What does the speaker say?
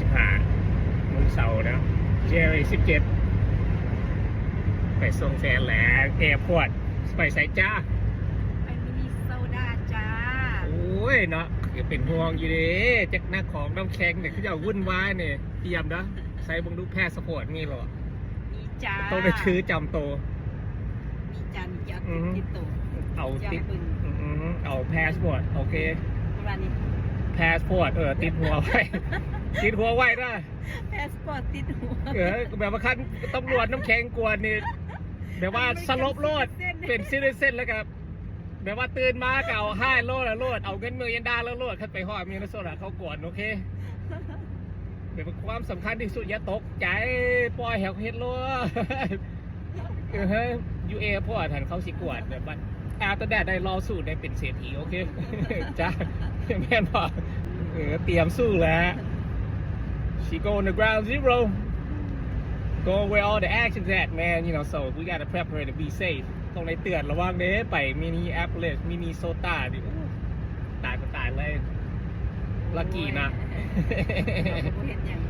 ສິບຫ້າ ວັນເສົາເນາະ ເຈນວາຣີສິບເຈັດ ໄປສົ່ງແຟນແຫຼະ ແອພອດ. ໄປໃສຈ້າ? ໄປມິນນີໂຊຕາຈ້າ. ໂອ້ຍເນາະ ກໍເປັນຫ່ວງຢູ່ເດ້ ຈັກໜ້າຂອງນ້ຳແຂງນີ້ ເຂົາເຈົ້າວຸ່ນວາຍນີ້. ຕຽມເດີ້ ໃສ່ເບິ່ງດູ ພາສປອດມີບໍ່? ມີຈ້າ. ຕ້ອງໄດ້ຖືຈຳໂຕ. ມີຈ້າ ມີຈ້າ ອືຮຶ ຕິດໂຕ. ເອົາຕິດ ອືມ ເອົາພາສປອດ. ໂອເຄ ປະມານນີ້ ພາສປອດ ເອີ ຕິດຫົວໄວ້ ຕິດຫົວໄວ້ເດີ້. ພາສປອດຕິດຫົວ. ເອີ ແບບວ່າຄັນຕຳຫຼວດນ້ຳແຂງກວດນີ້ ແບບວ່າສະຫຼົບໂລດ ເປັນຊິຕິເຊັນ ແລ້ວກໍ ແບບວ່າຕື່ນມາກໍເອົາຮ້າຍໂລດລະໂລດ ເອົາເງິນເມືອງເຢັນດາລະໂລດ. ຄັນໄປຮອດມິນນີໂຊຕາເຂົາກວດ ໂອເຄ ແບບວ່າຄວາມສຳຄັນທີ່ສຸດ ຢ່າຕົກໃຈ ປ່ອຍໃຫ້ເຂົາເຮັດໂລດ. ເອີ ຢູ່ແອພອດຫັ້ນເຂົາຊິກວດແບບວ່າ after that ໄດ້ lawsuit ໄດ້ເປັນເສດຖີ ໂອເຄ ຈ້າ ແມ່ນບໍ່? ເອີ ຕຽມສູ້ແລ້ວ. She go on the ground zero, go where all the action's at, man, you know, so we gotta prepare to be safe. ຕ້ອງໄດ້ເຕືອນລະວັງເດ້ ໄປມິນນີແອໂປລິສ ມິນນີໂຊຕານີ້ ໂອ້ ຕາຍກໍຕາຍເລີຍ. ລັກກີ້ນະ ໂອ້ຍ ເຮົາກໍບໍ່ເຮັດຫຍັງ